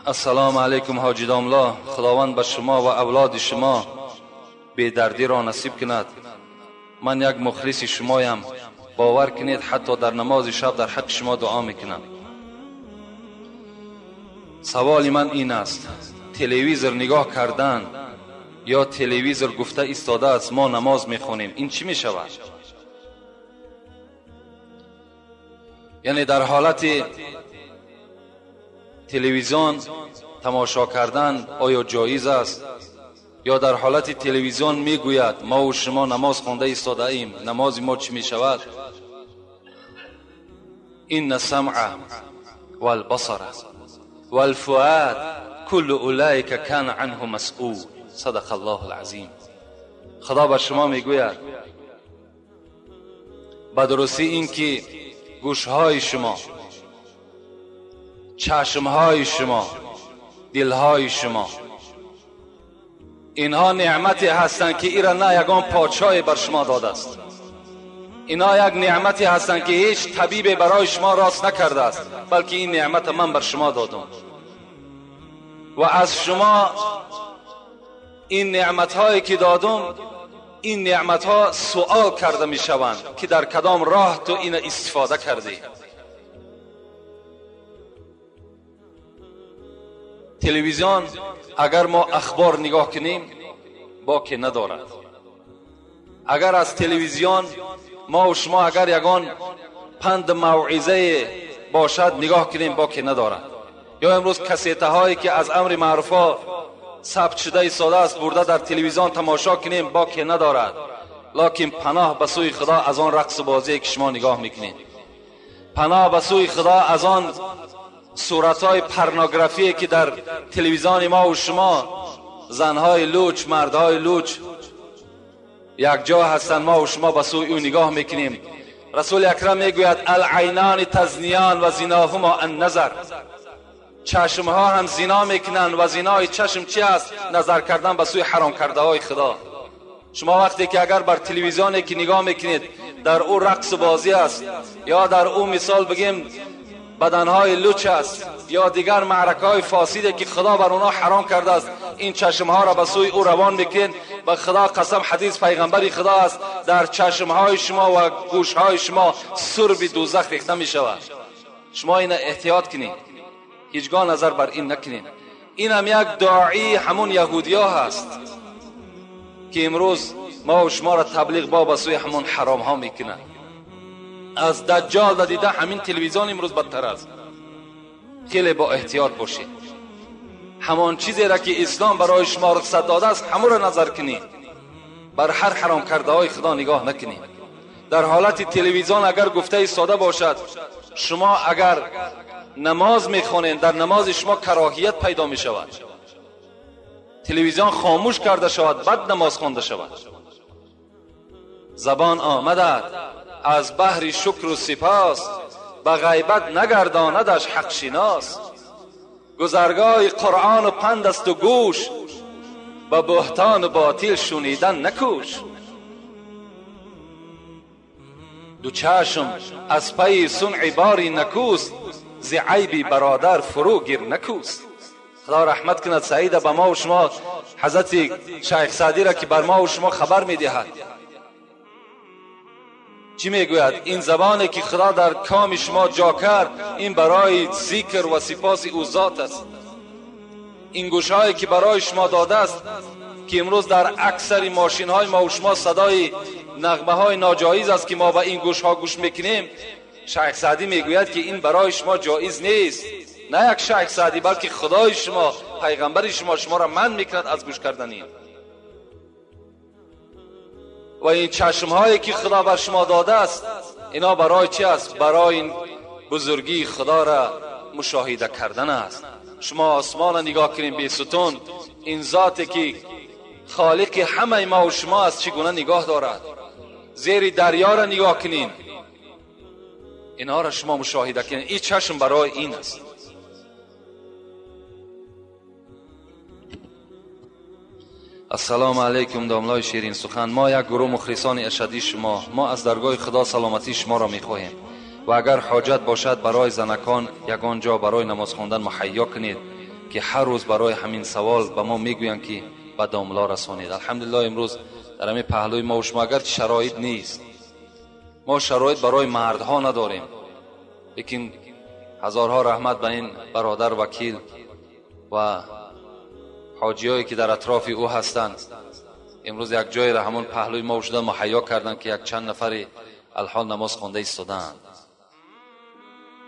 Ассалому алайкум ҳоҷи домла, Худованд ба шумо ва авлоди шумо бедардӣ ро насиб кунад. Ман як мухлиси шумоям, бовар кунед, ҳатто дар намози шаб дар ҳаққи шумо дуо мекунам. Саволи ман ин аст: телевизор нигоҳ кардан ё телевизор гуфта истодааст мо намоз мехонем, ин чӣ мешавад? Яъне дар ҳолати телевизион тамошо кардан оё ҷоиз аст? Ё дар ҳолати телевизион мегӯяд мо ва шумо намоз хонда истодаем, намози мо чӣ мешавад? Инна самъа валбасара валфуад куллу улайка кана анҳу масъул. Садақа Аллоҳу алазим. Худо ба шумо мегӯяд ба дурустӣ ин ки гӯшҳои шумо, чашмҳои шумо, дилҳои шумо, инҳо неъмате ҳастанд ки ира на ягон подшоҳе бар шумо додааст. Инҳо як неъмате ҳастанд ки ҳеҷ табибе барои шумо рост накардааст, балки ин неъмата ман бар шумо додам ва аз шумо ин неъматҳое ки додам, ин неъматҳо суол карда мешаванд ки дар кадом роҳ ту ина истифода кардӣ. Телевизион агар мо ахбор нигоҳ кунем боке надорад. Агар аз телевизион мо ва шумо агар ягон панд мавъизае бошад нигоҳ кунем боке надорад. Ё имрӯз кассетаҳое ки аз амри маъруфҳо сабт шуда истодааст бурда дар телевизион тамошо кунем боке надорад. Локин паноҳ ба сӯи Худо аз он рақсу бозие ки шумо нигоҳ мекунед, паноҳ ба сӯи Худо аз он суратҳои порнографие ки дар телевизиони мо ва шумо занҳои луч, мардҳои луч якҷо ҳастанд, мо ва шумо ба сӯи ӯ нигоҳ мекунем. Расули акрам мегӯяд алайнони тазниён ва зиноҳумо анназар. Чашмҳо ҳам зино мекунанд ва зинои чашм чи аст? Назар кардан ба сӯи ҳаром кардаҳои Худо. Шумо вақте ки агар бар телевизионе ки нигоҳ мекунед дар ӯ рақсу бозӣ аст ё дар ӯ мисол бигем баданҳои луч аст ё дигар маъракаҳои фосиде ки Худо бар онҳо ҳаром кардааст, ин чашмҳоро ба сӯи ӯ равон мекунед. Ба Худо қасам, ҳадис пайғамбари Худо аст, дар чашмҳои шумо ва гӯшҳои шумо сурби дӯзах рехта мешавад. Шумо ина эҳтиёт кунед, ҳеҷгоҳ назар бар ин накунед. Инам як доии ҳамун яҳудиё ҳаст ки имрӯз мо ва шуморо таблиғ ба сӯи ҳамун ҳаромҳо мекунад. Аз даҷҷол дида ҳамин телевизион имрӯз бадтар аст. Хеле бо эҳтиёт бошед. Ҳамон чизеро ки ислом барои шумо рухсат додааст ҳамонро назар кунед, бар ҳар ҳаром кардаҳои Худо нигоҳ накунед. Дар ҳолати телевизион агар гуфта истода бошад, шумо агар намоз мехонед, дар намози шумо кароҳият пайдо мешавад. Телевизион хомӯш карда шавад, баъд намоз хонда шавад. Забон омадад аз баҳри шукру сипос, ба ғайбат нагардонадаш ҳақшинос. Гузаргоҳи Қуръону панд асту гӯш, ба буҳтону ботил шунидан накӯш. Ду чашм аз пайи сунъи бори накӯст, зи айби бародар фурӯ гир накӯст. Худо раҳмат кунад Саида ба мо ва шумо, ҳазрати шайх Саъдиро ки бар мо ва шумо хабар медиҳад. Чӣ мегӯяд? Ин забоне ки Худо дар коми шумо ҷо кард, ин барои зикр ва сипоси ӯ зот аст. Ин гӯшҳое ки барои шумо додааст, ки имрӯз дар аксари мошинҳои мо ва шумо садои нағмаҳои ноҷоиз аст ки мо ба ин гӯшҳо гӯш мекунем, шайх Саъдӣ мегӯяд ки ин барои шумо ҷоиз нест. На як шайх Саъдӣ, балки Худои шумо, пайғамбари шумо шуморо манъ мекунад аз гӯш кардани. Ва ин чашмҳое ки Худо бар шумо додааст, ино барои чи аст? Барои бузургии Худоро мушоҳида кардан аст. Шумо осмонро нигоҳ кунед бесутун, ин зоте ки холиқи ҳамаи мо ва шумо аст чӣ гуна нигоҳ дорад. Зери дарёро нигоҳ кунед, инҳоро шумо мушоҳида кунед. Ин чашм барои ин аст. Ассалому алайкум домлои ширин сухан. Мо як гурӯҳ мухлисони ашадии шумо, мо аз даргоҳи Худо саломатии шуморо мехоҳем ва агар ҳоҷат бошад барои занакон ягон ҷо барои намоз хондан муҳайё кунед ки ҳар рӯз барои ҳамин савол ба мо мегӯянд ки ба домло расонед. Алҳамдулиллоҳ, имрӯз дар ҳамин паҳлӯи мо шумо агарчи шароит нест, мо шароит барои мардҳо надорем, лекин ҳазорҳо раҳмат ба ин бародар вакил ва ҳоҷиҳое ки дар атрофи ӯ ҳастанд. Имрӯз як ҷойро ҳамон паҳлӯи мо шуда муҳайё карданд ки як чанд нафари алҳол намоз хонда истодаанд.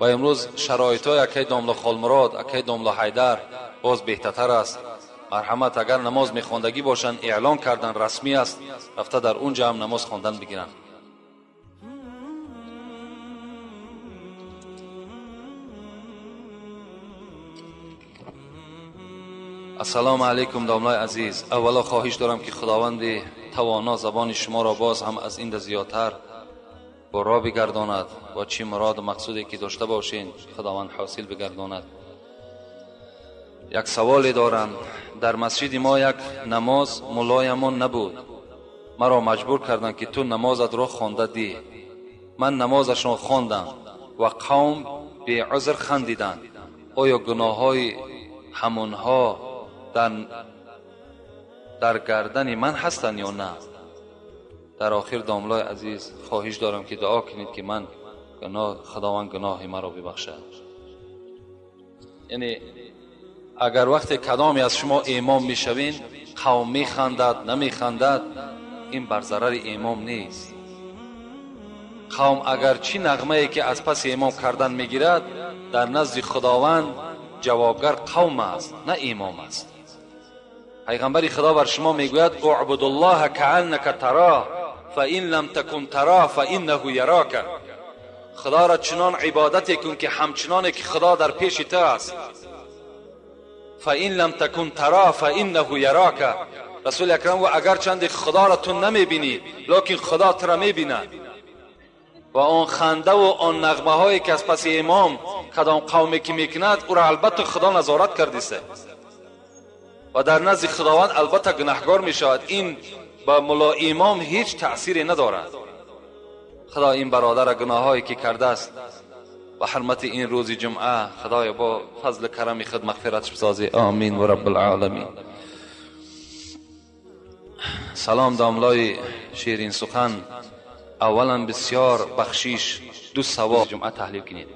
Ва имрӯз шароитҳои акай домло Холмурод, акай домло Ҳайдар боз беҳтартар аст. Марҳамат, агар намоз мехондагӣ бошанд, эълон кардан расмӣ аст, рафта дар он ҷо ҳам намоз хондан бигиранд. Ассалому алайкум домлои азиз. Аввало хоҳиш дорам ки худованди тавоно забони шуморо боз ҳам аз инда зиёдтар баро бигардонад ва чӣ муроду мақсуде ки дошта бошед худованд ҳосил бигардонад. Як саволе дорам. Дар масҷиди мо як намоз мулоямон набуд. Маро маҷбур карданд ки ту намозатро хонда дӣ. Ман намозашон хондам ва қавм беузр хандиданд. Оё гуноҳҳои ҳамонҳо дар гардани ман ҳастанд ё на? Дар охир домлои азиз хоҳиш дорам ки дуо кунед ки ман худованд гуноҳи маро бибахшад. Яъне агар вақте кадоме аз шумо имом мешавед, қавм механдад, намехандад, ин бар зарари имом нест. Қавм агар чӣ нағмае ки аз паси имом кардан мегирад, дар назди худованд ҷавобгар қавм аст, на имом аст. Пайғамбари худо бар шумо мегӯяд: اعبد кааннака тараҳ фаин лам такун тараҳ фаиннаҳу ярока. Худоро чунон ибодате кун ки ҳамчуноне ки худо дар пеши ту аст. Фаин лам такун тараҳ фаиннаҳу ярока. Расули акрам гуфт: агарчанде худоро ту намебинӣ, лекин худо туро мебинад. Ва он хандаву он нағмаҳое ки аз паси имом кадом қавме ки мекунад, ӯро албатта худо назорат кардиста ва дар назди худованд албатта гунаҳгор мешавад. Ин ба мулло имом ҳеҷ таъсире надорад. Худо ин бародара гуноҳҳое ки кардааст ба ҳурмати ин рӯзи ҷумъа худоё бо фазли карами худ мағфиратш бисозӣ. Омин ва раббулъоламин. Салом домлои ширин сухан. Аввалан бисёр бахшиш ду савол ҷумъа таҳлил кунед.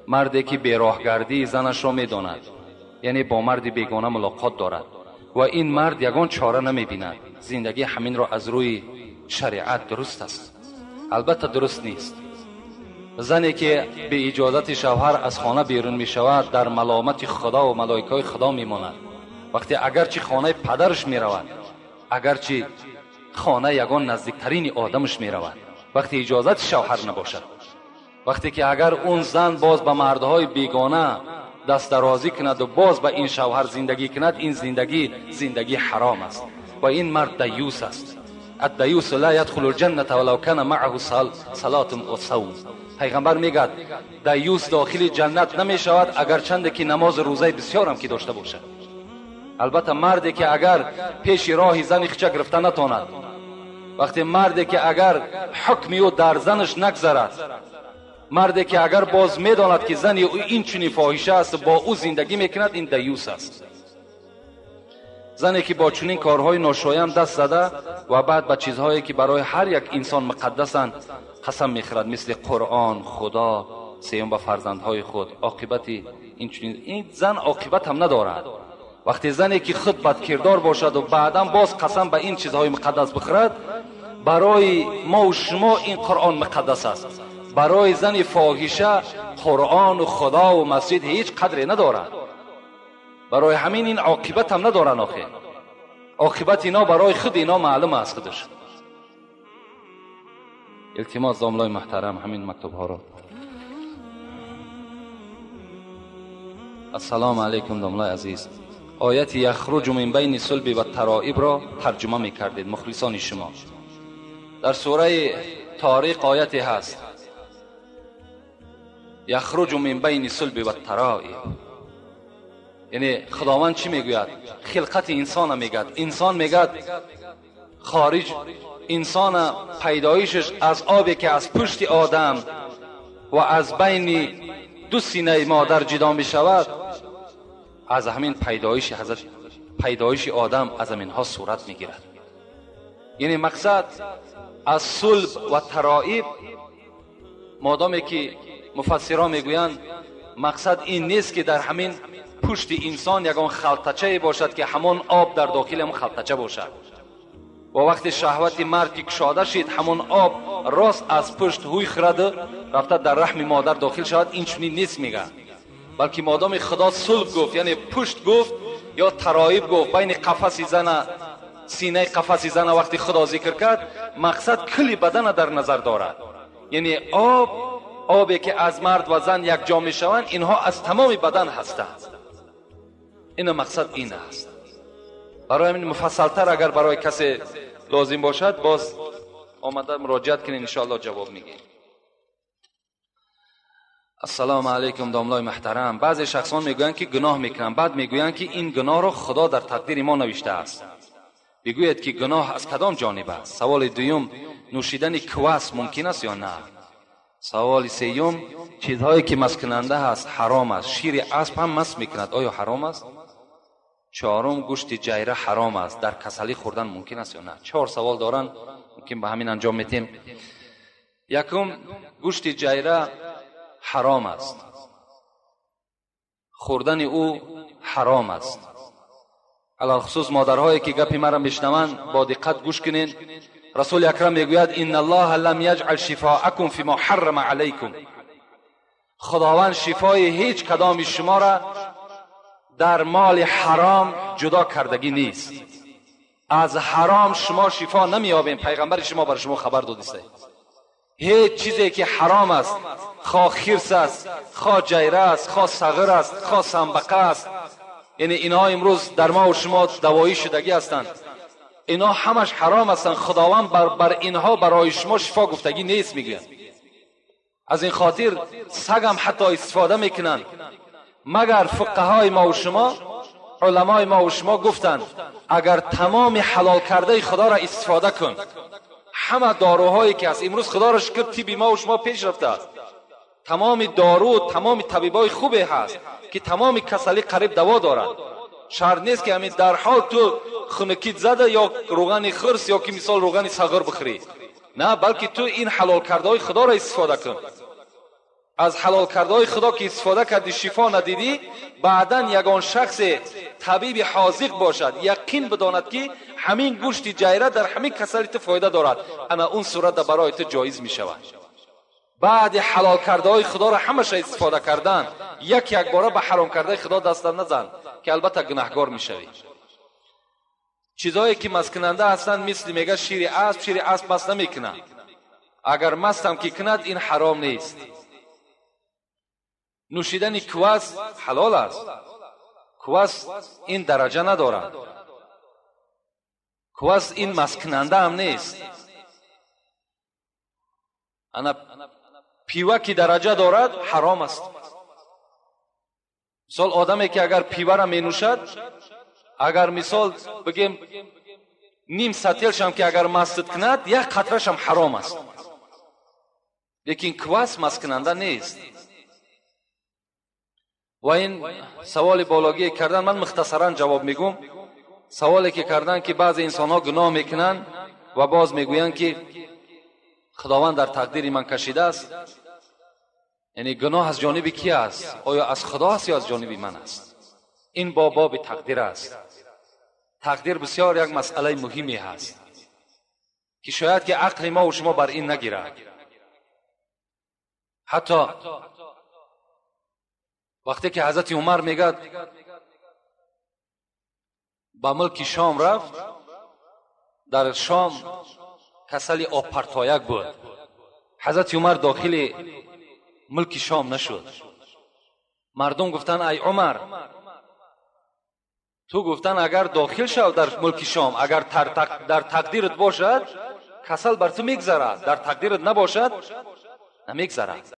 Марде ки бероҳгардии занашро медонад, яъне бо марди бегона мулоқот дорад ва ин мард ягон чора намебинад, зиндагӣ ҳаминро аз рӯи шариат дуруст аст? Албатта дуруст нест. Зане ки бе иҷозати шавҳар аз хона берун мешавад, дар маломати худо ва малоикаҳои худо мемонад. Вақте агарчи хонаи падараш меравад, агарчи хонаи ягон наздиктарини одамаш меравад, вақте иҷозати шавҳар набошад, вақте ки агар он зан боз ба мардҳои бегона дастдарозӣ кунад ва боз ба ин шавҳар зиндагӣ кунад, ин зиндагӣ зиндагии ҳаром аст ва ин мард даюс аст. الدیوس لا يدخل الجنة ولو كان معه صلاة و صوم. پیغمبر میگد دیوس داخل جنت نمیشود اگرچند که نماز روزه بسیار هم که داشته باشد. البته مردی که اگر پیش راه زن خچه گرفته نتواند، وقتی مردی که اگر حکمی او در زنش نگذرد، مردی که اگر باز میداند که زنی او این چنین فاحشه است با او زندگی میکند، این دیوس است. زنی که با چنین کارهای ناشایم دست زده و بعد به چیزهایی که برای هر یک انسان مقدسند قسم میخورد، مثل قرآن، خدا، سیوم به فرزندهای خود، عاقبت این چنین این زن عاقبت هم ندارد. وقتی زنی که خود بدکردار باشد و بعدا باز قسم به این چیزهای مقدس بخورد، برای ما و شما این قرآن مقدس است، برای زن فاحشه قرآن و خدا و مسجد هیچ قدری ندارد. برای همین این عاقبت هم ندارن. آخه عاقبت اینا برای خود اینا معلوم است خودش. التماس داملای محترم همین مکتوب ها رو. السلام علیکم داملای عزیز. آیت یخرج من بین صلب و ترائب را ترجمه میکردید مخلصان شما. در سوره طارق آیتی هست یخرج من بین صلب و ترائب، یعنی خداوند چی میگوید؟ خلقت انسان میگد. انسان میگد خارج انسان پیدایشش از آبی که از پشت آدم و از بین دو سینه مادر جدا می شود، Аз ҳамин пайдоиши ҳазрат, пайдоиши одам аз ҳаминҳо сурат мегирад. Яъне мақсад аз сулб ва тароиб, модоме ки муфассирон мегӯянд, мақсад ин нест ки дар ҳамин пушти инсон ягон халтачае бошад ки ҳамон об дар дохили ҳамон халтача бошад. Ва вақте шаҳвати мард ки кушода шид, ҳамон об рост аз пушт ҳуй хӯраду рафта дар раҳми модар дохил шавад, ин чунин нест мегӯяд. Балки модоми худо сулб гуфт, яъне пушт гуфт ё тароиб гуфт, байни қафаси зана, синаи қафаси зана вақти худо зикр кард, мақсад кулли бадана дар назар дорад. Яъне об, обе ки аз мард ва зан якҷо мешаванд, инҳо аз тамоми бадан ҳастанд. Ина мақсад ин аст. Барои ҳамин муфассалтар агар барои касе лозим бошад, боз омада муроҷиат кунед, иншоаллоҳ ҷавоб мегӯем. Ассалому алайкум, домлои муҳтарам. Баъзе шахсон мегӯянд ки гуноҳ мекунанд, баъд мегӯянд ки ин гуноҳро худо дар тақдири мо навиштааст. Бигӯед ки гуноҳ аз кадом ҷониб аст? Саволи дуюм, нӯшидани квас мумкин аст ё на? Саволи сеюм, чизҳое ки масткунанда ҳаст ҳаром аст, шири асп ҳам маст мекунад, оё ҳаром аст? Чорум, гӯшти ҷайра ҳаром аст, дар касалӣ хӯрдан мумкин аст ё на? Чор савол доранд, мумкин ба ҳамин анҷом метем. Якум, гӯшти ҷайра ҳаром аст, хӯрдани ӯ ҳаром аст. Алалхусус модарҳое ки гапи маро мешунаванд, бо диққат гӯш кунед. Расули акрам мегӯяд: инна аллоҳа лам яҷъал шифоакум фима ҳаррама алайкум. Худованд шифои ҳеҷ кадоми шуморо дар моли ҳаром ҷудо кардагӣ нест. Аз ҳаром шумо шифо намеёбем. Пайғамбари шумо бар шумо хабар додиста. Ҳеҷ чизе ки ҳаром аст, хо хирс аст, хо ҷайра аст, хо сағир аст, хо самбақа аст, яъне инҳо имрӯз дар мо ва шумо давоӣ шудагӣ ҳастанд, инҳо ҳамаш ҳаром ҳастанд. Худованд бар инҳо барои шумо шифо гуфтагӣ нест, мегӯяд. Аз ин хотир сагам ҳатто истифода мекунанд. Магар фуқаҳои мо ва шумо, уламои мо ва шумо гуфтанд, агар тамоми ҳалол кардаи худоро истифода кун, ҳама доруҳое ки ҳаст имрӯз, худоро шукр, тибби мо ва шумо пеш рафтааст, тамоми дору, тамоми табибои хубе ҳаст ки тамоми касалӣ қариб даво дорад. Шарт нест ки ҳамин дар ҳол ту хунукит зада ё рӯғани хирс ё ки мисол рӯғани сағир бихӯрӣ, на, балки ту ин ҳалол кардаҳои худоро истифода кун. Аз ҳалол кардаҳои худо ки истифода кардӣ, шифо надидӣ, баъдан ягон шахсе табиби ҳозиқ бошад, яқин бидонад ки ҳамин гӯшти ҷайра дар ҳамин касали ту фоида дорад, ана он сурата барои ту ҷоиз мешавад. Баъди ҳалол кардаҳои худоро ҳамаша истифода кардан, як якбора ба ҳаром кардаи худо даста назан, ки албатта гунаҳгор мешавӣ. Чизҳое ки масткунанда ҳастанд, мисли мега шири асп, шири асп маст намекунад. Агар мастам ки кунад, ин ҳаром нест. Нӯшидани квас ҳалол аст. Квас ин дараҷа надорад. Квас ин масткунанда ҳам нест. Ана пива ки дараҷа дорад, ҳаром аст. Мисол одаме ки агар пивара менӯшад, агар мисол бигем ним сателшам ки агар мастид кунад, як қатрашам ҳаром аст. Лекин квас масткунанда нест. Ва ин саволи бологие кардан, ман мухтасаран ҷавоб мегӯм. Саволе ки кардан ки баъзе инсонҳо гуноҳ мекунанд ва боз мегӯянд ки худованд дар тақдири ман кашидааст. Яъне гуноҳ аз ҷониби ки аст? Оё аз худо аст ё аз ҷониби ман аст? Ин бо боби тақдир аст. Тақдир бисёр як масъалаи муҳиме ҳаст ки шояд ки ақли мо ва шумо бар ин нагирад. Ҳатто вақте ки ҳазрати Умар мегӯяд ба мулки Шом рафт, дар Шом касали обпартояк буд. Ҳазрати Умар дохили мулки Шом нашуд. Мардум гуфтанд: ай Умар, ту гуфтанд агар дохил шав дар мулки Шом, агар дар тақдират бошад, касал бар ту мегзарад, дар тақдират набошад, намегзарад.